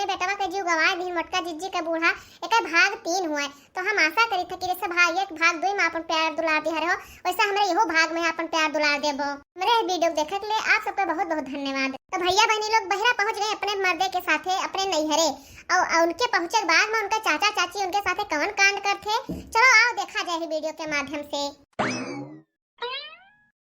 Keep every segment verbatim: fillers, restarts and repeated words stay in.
पेटवा के जीव गवाए दिहिन मोटका जिज्जी के बूढ़ा, एकर भाग तीन हुए। तो हम आशा करी थे कि जैसे भाग एक, भाग दुई में आपन प्यार दुलार दिहर हो, वैसे हमरे इहो भाग में आपन प्यार दुलार देबो। हमरे video देखे के लिए आप सबके बहुत बहुत धन्यवाद। तो भैया बहनी लोग बहिरा पहुँच गए अपने मर्दे के साथे अपने नैहरे, और, और उनके पहुँचे के बाद में उनके चाचा चाची उनके साथे कवन कांड करथे, चलो आओ देखा जाए video के माध्यम से।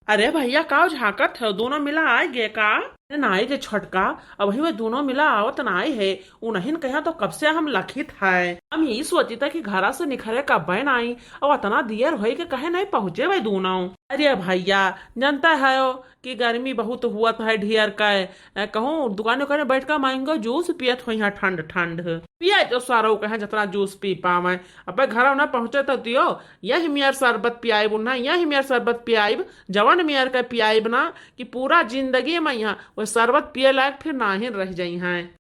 अरे भैया, का झांकत है? दोनों मिला आए गे का? अरे नाई गे छोटका, अबही वे दोनों मिला आवत नाई है। उन्हीं कहा तो कब से हम लखित है। हम यही सोचित है कि घरा से निखरे कब्बे नाई, और अतना दियर होई के कहे नहीं पहुँचे वे दोनों। अरे भैया, जानता है कि गर्मी बहुत हुआ है ढेर का। ए, कहूँ दुकाने उकाने बैठ के mango juice पियत होई हैं ठंड ठंड। पिए जो सारा कहे जितना juice पी पावे। अबे घरा ना पहुँचे तो दियो, यही मियर शरबत पियाइब उन्हें, यही मियर शरबत पियाइब, जवन मियर के पियाइब ना कि पूरा जिंदगी में यहाँ वो शरबत पिए लायक फिर नाहीं रह जाई हैं।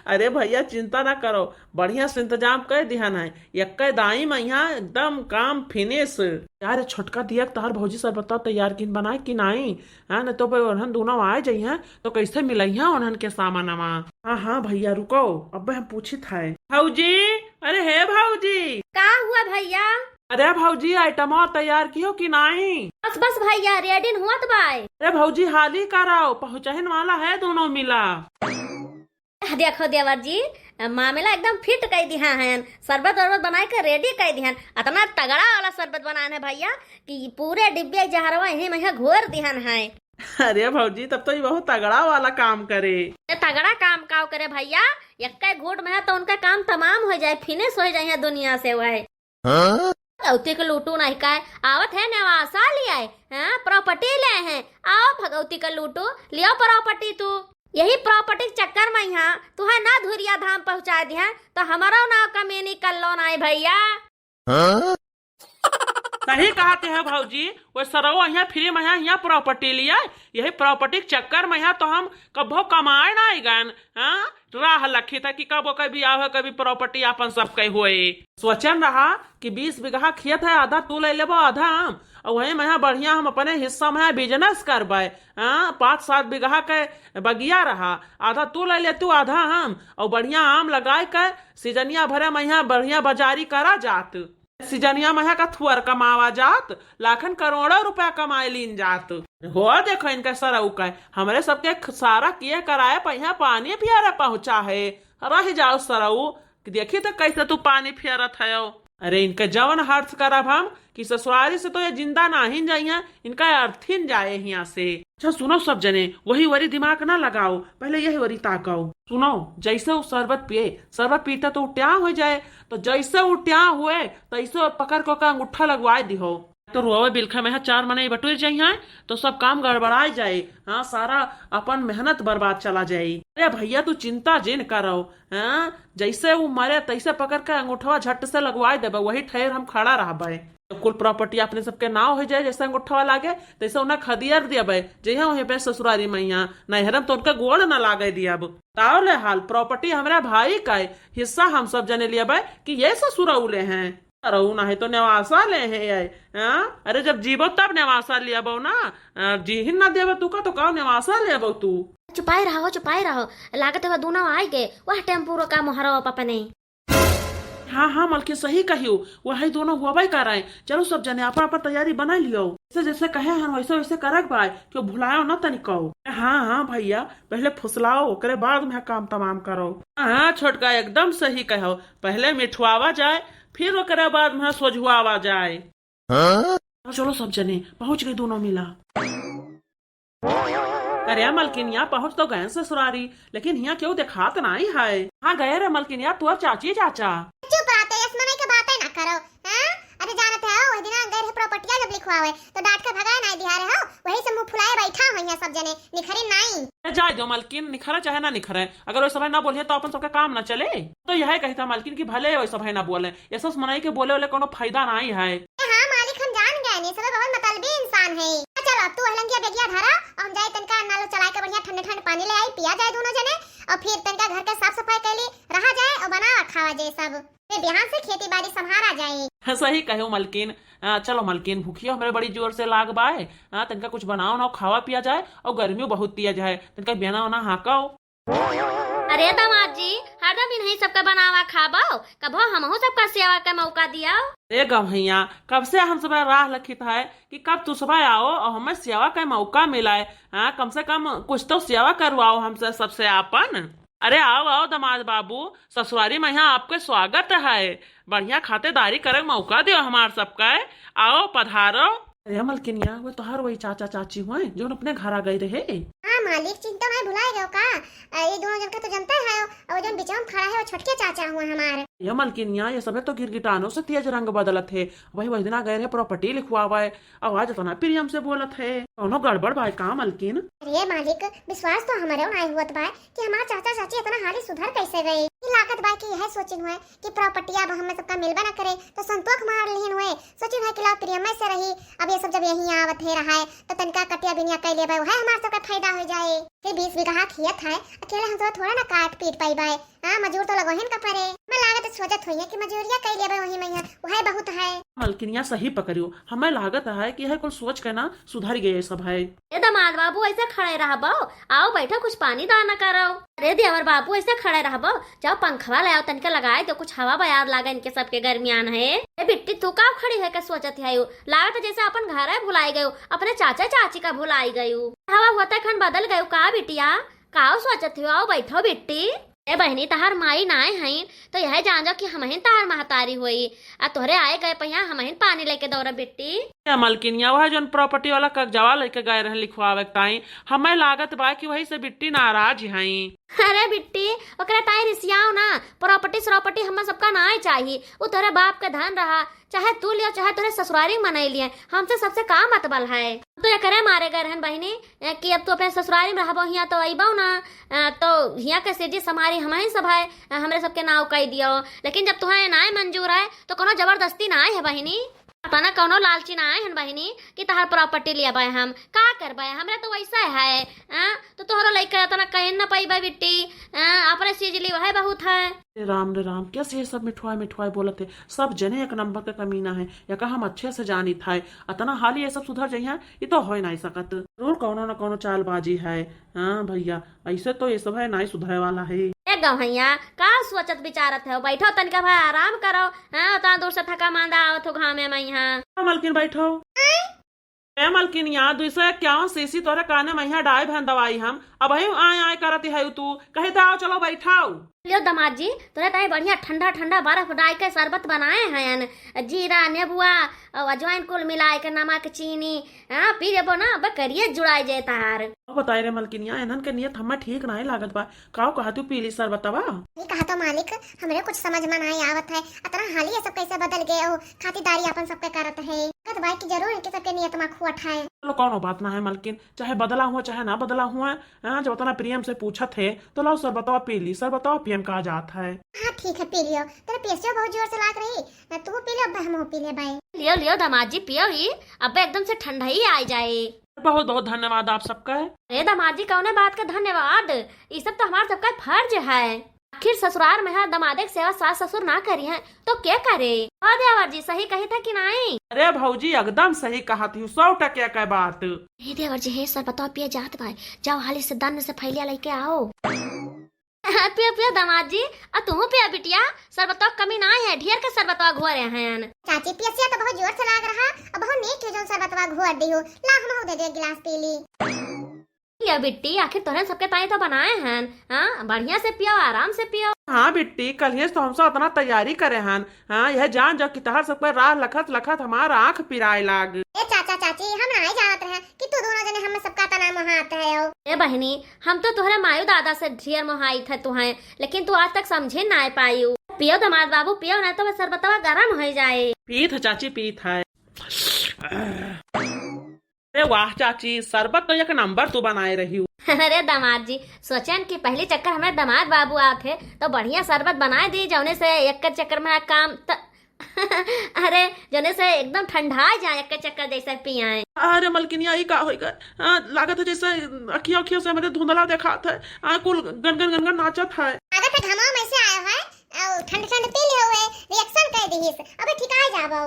अरे भैया, चिंता ना करो, बढ़िया से इंतजाम कर दिहन है। यक्के दाई में यहाँ एकदम काम finish। यार, छोटका दिया के तोहार भौजी शरबत तैयार किन बनाए कि नाई? हाँ, न तो पे ओनहन दोनों आ जाई हैं, तो कैसे मिलई हैं ओनहन के सामानवा? हाँ, हाँ भैया, रुको, अब हम पूछित है। भौजी, अरे हे भौजी। का हुआ भैया? अरे भौजी, आइटमवा तैयार कियो कि नाई? बस, बस भैया, ready हुअत बाय। अरे भौजी, हाली कराओ, पहुँचहिन वाला है दोनों मिला। देखो देवर जी, मामला एकदम fit कई दिहा हन, शरबत वरबत बनाए के ready कई दिहन। अतना तगड़ा वाला शरबत बनाए हैं भैया कि पूरे डिब्बे जहरवा यहीं में घोर दिहन है। अरे भौजी, तब तो ये बहुत तगड़ा वाला काम करे। ए, तगड़ा काम काव करे भैया, यक्के घूट में है तो उनका काम तमाम हो जाए, finish हो जाए दुनिया से वह। हाँ? भगवती के लूटू नहीं काय, आवत है नेवासा लियाए, हाँ, property ले हैं, आओ भगवती के लूटू, लियो property तू। यही property के चक्कर में यहाँ तू है ना धुरिया धाम पहुँचा दिया, तो हमारो नाव कमीनी कल्लो नाई भैया। हाँ? सही कहते हैं भौजी, वो सरवा यहाँ free में यहाँ, यहाँ property लिया, यही property के चक्कर में यहाँ तो हम कभो कमाए ना आई गन। हाँ, राह लखी था कि कबो कभी आवे, कभी property आपन सब कई होए। सोचन रहा कि बीस बीघा खेत है, आधा तू ले लेबो, आधा हम, और वही में यहाँ बढ़िया हम अपने हिस्सा में business करबे। हाँ, पाँच सात बीघा के बगिया रहा, आधा तू ले ले तू, आधा हम, और बढ़िया आम लगाए के सीजनिया भरे में यहाँ बढ़िया बाजारी करा जात। सीजनिया में यहाँ का थुअर कमावा जात, लाखन करोड़ों रुपया कमाए लीन जात। हो देखो इनका सरऊ का, हमरे सबके ख-, सारा किए कराए पर यहाँ पानी पियारे पहुँचा है। रह जाओ सरऊ, कि देखी तो कैसे तू पानी फेरत हयो। अरे इनके जवन हर्ष करब हम कि ससुरारी से तो ये जिंदा नाहीं जाइया, इनका अर्थिन जाए हियाँ से। अच्छा सुनो सब जने, वही वरी दिमाग ना लगाओ, पहले यही वरी ताकाओ। सुनो, जैसे वो शरबत पिए, शरबत पीता तो वो ट्यां हो जाए, तो जैसे वो ट्यां हुए तैसे वो पकड़ के ओकर अंगूठा लगवाए दिहो। तो रोवे बिलखे में है, चार मने बटुर जाइया तो सब काम गड़बड़ाए जाए। हाँ, सारा अपन मेहनत बर्बाद चला जाए। अरे भैया तू चिंता जिन करो, हाँ, जैसे वो मरे तैसे पकड़ के अंगूठवा झट से लगवाए देबे, वही ठेर हम खड़ा रहबे। तो कुल property अपने सबके नाव हो जाए, जैसे अंगूठवा लागे तैसे उन्हें खदियर देबे। जइहे वहीं पे ससुरारी मैया नैहरम तो उनका गोड़ ना लागे दियब। ताव ले हाल, property हमरा भाई का है, हिस्सा हम सब जने लेबे कि ये ससुरऊ ले हैं। अरे ऊ ना है तो नेवासा ले हैं ये, हाँ? अरे जब जीबो तब नेवासा लेबो ना, आ, जीहिन ना देबे तू का तो का नेवासा लेबो तू? चुपाए रहो, चुपाए रहो, लागत है वह दोनों आए गए, वह टेम्पू रोका मोहरा पपने। हाँ, हाँ, मलकिन सही कहियो, वही दोनों हुआबे कराए। चलो सब जने आपन आपन तैयारी बनाए लियो। जैसे जैसे कहे हन वैसे वैसे करक बाय, क्यों भुलायो ना तनिको। हाँ, हाँ भैया, पहले फुसलाओ, ओकरे बाद में काम तमाम करो। हाँ, हाँ, छोटका एकदम सही कहो, पहले मिठुआवा जाए, फिर ओकरे बाद में सोझुआवा जाए। हाँ? चलो सब जने, पहुँच गए दोनों मिला। अरे मलकिनिया, पहुँच तो गए ससुरारी, लेकिन हियाँ क्यों देखात नाई है? हाँ गए रे मलकिनिया, तोर चाची चाचा। चुप रहते, यस मनई के बातें ना करो, हाँ? अरे जानत है हो, वही दिना गए रहे प्रॉपर्टिया जब लिखवावे, तो डांट के भगाए नाई दिहा रहे हो, वही से मुंह फुलाए बैठा हो यहाँ सब जने, निखरे नाई। ए, जाए दो मलकिन, निखरे चाहे ना निखरे, अगर वो सब ना बोलिए तो अपन सबके काम ना चले। तो यह कहता मलकिन कि भले वो सब ना बोले, ये सब मनई के बोले वाले कोनो फायदा नाई है। ए हाँ मालिक, हम जान गए नी, सब बहुत मतलबी इंसान है। चलो अब तू हलंगिया बेगिया धरा, और हम जाए तनका नालो चलाए के बढ़िया ठंडे ठंडे पानी ले आई, पिया जाए दोनों जने, और फिर तनका घर के साफ सफाई कैली रहा जाए और बनावा खावा जाए सब। फिर बिहान से खेती बाड़ी संभारा जाए। हाँ, सही कहो मलकिन। आ, चलो मलकिन, भूखिया हमरे बड़ी जोर से लाग बाए। हाँ, तनका कुछ बनाओ ना, खावा पिया जाए और गर्मियों बहुत पिया जाए। तनका बेना वना हाँकाओ। अरे दामाद जी, हरदम इन्हीं सबका बनावा खाबो, कभो हमहू सबका सेवा का मौका दियो। अरे गवैया, कब से हम सब राह लखित है कि कब तू सब आओ और हमें सेवा का मौका मिलाए। हाँ, कम से कम कुछ तो सेवा करवाओ हमसे सबसे आपन। अरे आओ, आओ दामाद बाबू, ससुरारी में यहाँ आपके स्वागत है। बढ़िया खातेदारी करे के मौका दियो हमार सबका। आओ, पधारो। अरे मलकिनिया, वो तोहार वही चाचा चाची हुए, जौन अपने घर आ गए रहे। हाँ मालिक, चिंता में भुलाए गयो का? अ, ये दोनों जन का तो जनता है, और वो जौन बिचवा में खड़ा है, वो छोटके चाचा हुए हमार। ये मलकिनिया, ये सभे तो गिरगिटानों से तेज रंग बदलत है। वही, वही दिन आ गए रहे property लिखवावे, और आज इतना प्रेम से बोलत है। कौनो गड़बड़ बाय का मलकिन? अरे मालिक, विश्वास तो हमरे नाई हुअत बाय कि हमार चाचा चाची इतना हाली सुधर कैसे गए। ये लागत बाय कि यह सोचिन हुए कि property अब हमें सबका मिलबे ना करे, तो संतोख मार लिहिन हुए। सोचिन हुए कि लाओ प्रेम से रही, अब ये सब जब यहीं आवत है रहा है, तो तनिका कटिया बिनिया कई लेबे, वह हमार सबका फायदा हो जाए। फिर बीस बीघा खेत है, अकेले हम सब थोड़ा ना काट पीट पाइबे। हाँ, मजूर तो लगोहिन का परे। मैं लागत सोचत हुई है कि मजूरिया कई लेबे वहीं में है, वह बहुत है। मलकिनिया सही पकड़ियो, हमें लागत है कि यह कुल सोच के ना सुधर गए सब है। ए दामाद बाबू, ऐसे खड़े रहबो? आओ बैठो, कुछ पानी दाना करो। अरे देवर बाबू, ऐसे खड़े रहबो? जाओ पंखवा ले आओ, तनिका लगाए दो, कुछ हवा बयार लागे इनके सबके गर्मियान है। ए बिट्टी, तू का खड़ी है के सोचत है? लागत जैसे अपन घर है भुलाई गयो, अपने चाचा चाची का भुलाई गयो। हवा होते खन बदल गयो का बिटिया? काओ सोचत हो? आओ बैठो बिट्टी। ए बहिनी, तहार माई नाय हईन, तो यह जान जाओ कि हमहिन तहार महतारी होई। आ तोहरे आए गए पहिया हमहिन पानी लेके दौड़ब बिट्टी। ए मलकिनिया, वह जौन property वाला कागजवा लेके गए रहे लिखवावे के ताई, हमें लागत बा कि वही से बिट्टी नाराज हई। अरे बिट्टी, ओकरे ताई रिसियाओ ना, property श्रॉपर्टी हमें सबका नाय चाही। उ तोहरे बाप के धन रहा, चाहे तू लियो, चाहे तोरे ससुरारी में मनई लिए, हमसे सबसे का मतबल है? तो एकरे मारे गए रहन बहिनी, ए, कि अब तू अपने ससुरारी में रहबो, हियाँ तो अइबो ना, ए, तो हियाँ के सिरजी समारी हमही सब है, ए, हमरे सबके नाव कई दियो। लेकिन जब तुहें नाय मंजूर है, तो कोनो जबरदस्ती नाय है बहिनी। पता ना कोनो लालची नाय हन बहिनी कि तहार property लियाबे हम। का करबे, हमरे तो वैसा है, ए, तो तोहरो लइका इतना कहीं न पइबे बिट्टी, ए, अपने सिरजी ली वह बहुत है। रे राम, रे राम, कैसे ये सब मिठवाई मिठवाई बोलत है? सब जने एक नंबर के कमीना है, यका हम अच्छे से जानित है। अतना हाली ये सब सुधर जइहैं, ई तो होय नाई सकत। जरूर कौनो न कौनो चालबाजी है। हाँ भैया, ऐसे तो ये सब है नाई सुधरे वाला है। ए गवैया, का सोचत विचारत है? बैठो तनिका भाई, आराम करो। हाँ, उतना दूर से थका मांदा आवत हो घामे में यहाँ। हाँ मलकिन, बैठो। ए मलकिनिया, दुई सौ इक्यावन सीसी तोरे काने में यहाँ डाइब हन दवाई हम, अबहिं आय आय करत है तू, कहे त आओ चलो बैठाओ। लियो दामाद जी, तोरे ताई बढ़िया ठंडा ठंडा बर्फ डाल के शरबत बनाए हैं, जीरा, नेबुआ, और अजवाइन कुल मिलाए के, नमक, चीनी, हाँ, पी लेबो ना, अब करिए जुड़ाए जाए तार। अब बताए रे मलकिनिया, इन्हन के नियत हमें ठीक नाई लागत बा। काओ कहा तू पी ली शरबतवा? ये कहा तो मालिक, हमरे कुछ समझ में नाई आवत है, अतना हाली ये सब कैसे बदल गए हो, खातिरदारी अपन सबके करत है। लागत बा कि जरूर इनके सबके नियत में खोट है। चलो कौनो बात ना है मलकिन, चाहे बदला हुआ चाहे ना बदला हुआ, हाँ, जब अतना प्रेम से पूछत है तो लाओ शरबतवा पी ली, शरबतवा पियम का जात है। हाँ ठीक है, पी लियो, तेरे पियसियो बहुत जोर से लाग रही, ना तू पी ले, अब हम पी ले बाय। लियो लियो दामाद जी, पियो ही, अब एकदम से ठंडा ही आ जाए। बहुत बहुत धन्यवाद आप सबका। अरे दामाद जी, कौने बात का धन्यवाद, ई सब तो हमार सबका फर्ज है। आखिर ससुरार में है, दमादे के सेवा सास ससुर ना करी हैं तो के करे? हाँ देवर जी, सही कही था कि नाई? अरे भौजी, एकदम सही कहा थी, सौ टकिया का बात। हे देवर जी, हे शरबतवा पिए जात बाय, जाओ हाली से दन्न से फैलिया लेके आओ। पियो पियो दामाद जी, आ तुहू पिया बिटिया, शरबतवा कमी ना है, ढेर के शरबतवा घोरे हैं। चाची, पियसिया तो बहुत जोर से लाग रहा, अब बहुत नीक हो जौन शरबतवा घोर दी हो, ला हमहू दे दे गिलास पी ली। लियो बिट्टी, आखिर तोहरे सबके ताई तो बनाए हैं, हाँ, बढ़िया से पियो, आराम से पियो। हाँ बिट्टी, कल ही तो हमसे उतना तैयारी करे हैं, हाँ, यह जान जाओ कि तहर सबके राह लखत लखत हमार आँख पिराए लाग। ए चाचा चाची, हम नाई जानत रहे कि तू दोनों जने हम सबका तना मोहात है हो। ए बहिनी, हम तो तोहरे मायू दादा से ढेर मोहाइत है तुहें, लेकिन तू आज तक समझे नाई पायू। पियो दामाद बाबू, पियो, ना तो वह शरबतवा गरम हो जाए। पीत है चाची, पीत है। अरे वाह चाची, शरबत तो एक नंबर तू बनाए रही हो। अरे दामाद जी, सोचन कि पहली चक्कर हमारे दामाद बाबू आते तो बढ़िया शरबत बनाए दी, जौने से एक चक्कर में काम त... अरे, जौने से एकदम ठंडा जाए, एक चक्कर जैसे पियाए। अरे मलकिनिया, ई का होई गए? आ, लागत है जैसे अखियों अखियों से हमारे धुंधला देखात है। आ, कुल गनगन गनगन नाचत है। लागत है घामवा में से आयो है, और ठंड ठंड पी ले हुए, reaction कर दीहिस, अबे ठिकाए जाबो।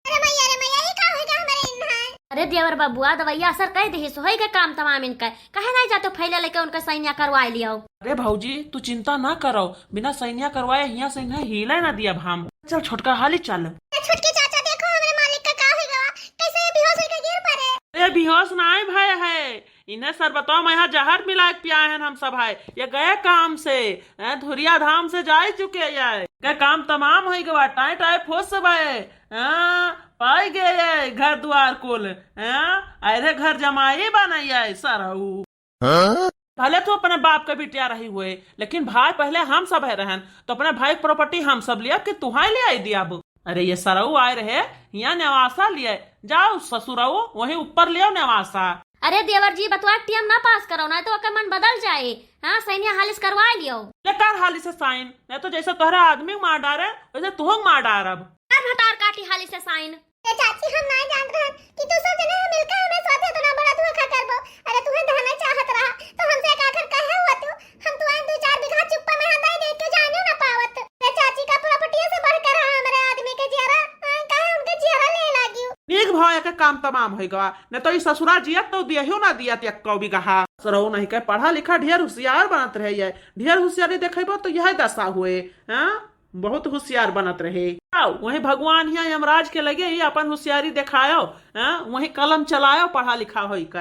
अरे मैया, अरे मैया, ई का होई गए हमारे इन्हा? अरे देवर बबुआ, दवैया असर कइ दिहिस, होई गए काम तमाम इनका। काहे नाहीं जातो फैले लेके उनका सैनिया करवाए लियो? अरे भौजी, तू चिंता ना करो, बिना सैनिया करवाए हियाँ से इन्हें हिले ना दियब हम। चल छोटका, हाली चल। ए छोटके चाचा, देखो हमरे मालिक का का होइ गवा, कैसे ये बेहोश होइके गिर पड़े। अरे बेहोश नाहीं भए है, इन्हें शरबतवा में यहाँ जहर मिलाए के पियाए हैं हम सब है। ये गए काम से, हैं, धुरिया धाम से जाए चुके ये। गए काम तमाम होइ गवा, टाई टाई फुस भए, हाँ, पाई गए ये घर दुआर कुल, हाँ, अरे घर जमाई बनैया सरऊ। हाँ? भले तू अपने बाप के बिटिया रही हुए, लेकिन भाई पहले हम सब है रहन, तो अपने भाई के property हम सब लिया कि तुहाई ले आई दिया अब। अरे ये सरऊ आए रहे, हियाँ नेवासा लिए, जाओ ससुरऊ, वहीं ऊपर लियो नेवासा। अरे देवर जी, बतवा के टीएम ना पास करो, ना तो ओकर मन बदल जाए। हाँ, सैनिया हालिस करवा लियो। ले कर हाली से साइन, नहीं तो जैसे तोहरे आदमी के मार डारे, वैसे तुहू के मार डारब। कर भतार काटी हाली से साइन। ए चाची, हम नाहीं जानत रहन कि तू सब जने मिलके हमरे साथे इतना बड़ा धोखा करबो। अरे, तुहे धन चाहत रहा, तो हमसे एक आखर कहे हुआ तू? हम तुहे दू चार बीघा चुप्पा में हटाई दे के जाने ना पावत। ए चाची का property से बढ़ के रहा हमरे आदमी के जियरा, हाँ, काहे उनके जियरा ले लागियो? नीक भवा, एक काम तमाम होइ गवा, न तो ई ससुरा जियत तो दियहियो ना दियत एक कौ बीघा। सरऊ नहीं के पढ़ा लिखा ढेर हुसियार बनत रहे ये, ढेर हुसियारी देखेबो तो यह दशा हुए, हाँ? बहुत हुसियार बनत रहे। आओ, वहीं भगवान हियाँ यमराज के लगे ही अपन हुसियारी देखायो, हाँ? वहीं कलम चलायो, पढ़ा लिखा होई के।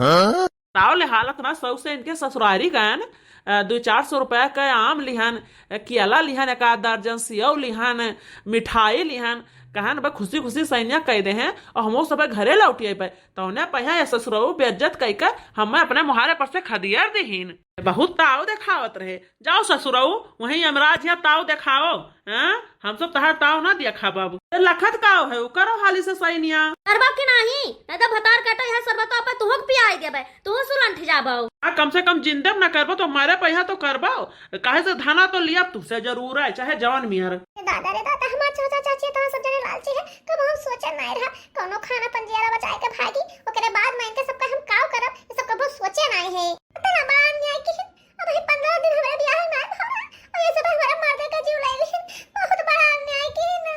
हाँ? ताव ले हालत ना, सौ से इनके ससुरारी गयन, अ, दो चार सौ रुपया के आम लिहन, अ, केला लिहन, एक आध दर्जन सेव लिहन, मिठाई लिहन, कहन बा खुशी खुशी सैनिया कह दे हैं और हमो सब घरे लौटिए पे। तौने पहिया ये ससुरऊ बेइज्जत कइके हमें अपने मुहारे पर से खदियर दिहिन। बहुत ताव देखावत रहे। जाओ ससुरऊ, वहीं यमराज हियाँ ताव देखाओ। हैं? हम सब तहार ताव ना देखाबब। ए, लखत काव है, उ करो हाली से सैनिया। करबो कि नाहीं? नहीं तो भतार काटो, यह शरबत अपन तुहू के पियाई देबे, तुहू सुलंठ जाबो। आ, कम से कम जिंदे में ना करबो तो मरे पहिया तो करबो। काहे से धना तो लिया तुझसे जरूर है, चाहे जवन मियर। ए दादा रे दादा, हमार चाचा चाची तो सब जने लालची है, कब हम सोचे नाहीं रहा, कौनो खाना पंजियारा बचाए के भागी, ओकरे बाद में इनके सबका हम काव करब, ये सब कबो सोचे नाहीं है। इतना बड़ा अन्याय की, अब ये पन्द्रह दिन हमारे ब्याह में आए भौरा, और ये सब हमारा मर्दे का जीव ले ली, बहुत बड़ा अन्याय की ना।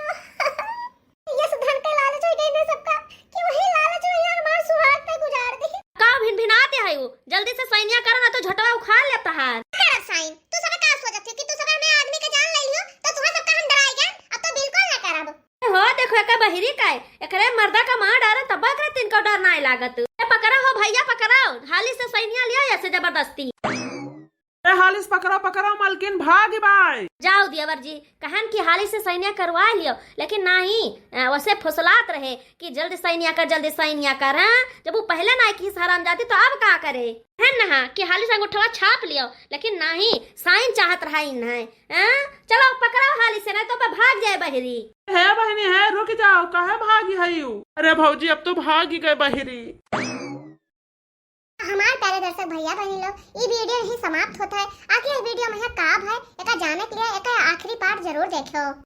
ये सब धन के लालच हो गई ना सबका, कि वही लालच में ये हमार सुहाग पे गुजार दी। का भिनभिनाते है वो? जल्दी से सैनिया करो ना तो झोटवा उखाड़ ले तहार। करब साइन, तू सब का सोचत हो कि तू सब हमें आदमी के जान ले लियो, तो तुहा सबका हम डराई गए, अब तो बिल्कुल ना करब। हो, देखो, एका बहिरी का है, एकरे मर्दा का मार डारे, तब एकरे तिनको डर नाहीं लागत। ए, पकड़ो हो भैया, पकड़ो, हाली से सैनिया लिया, ऐसे जबरदस्ती। ए, हाली से पकड़ो, पकड़ो, मलकिन भाग बाय। जाओ देवर जी, कहन कि हाली से सैनिया करवा लियो, लेकिन नाहीं, अ, वैसे फुसलात रहे कि जल्दी सैनिया कर, जल्दी सैनिया कर, हाँ? जब वो पहले नाहीं किहिस हरामजादी, तो अब का करे? है ना कि हाली से अंगूठवा छाप लियो, लेकिन नाहीं, साइन चाहत रहा ही नाहीं। हाँ? चलो, पकड़ो हाली से, नहीं तो पे भाग जाए बहिरी। हे बहिनी, हे, रुक जाओ, काहे भागी है यू? अरे भौजी, अब तो भागी गए बहिरी। हमार प्यारे दर्शक भैया बहिनी लोग, ई video यहीं समाप्त होत है। आगे ये video में है का है, एका जाने के लिए एका आखिरी part जरूर देखो।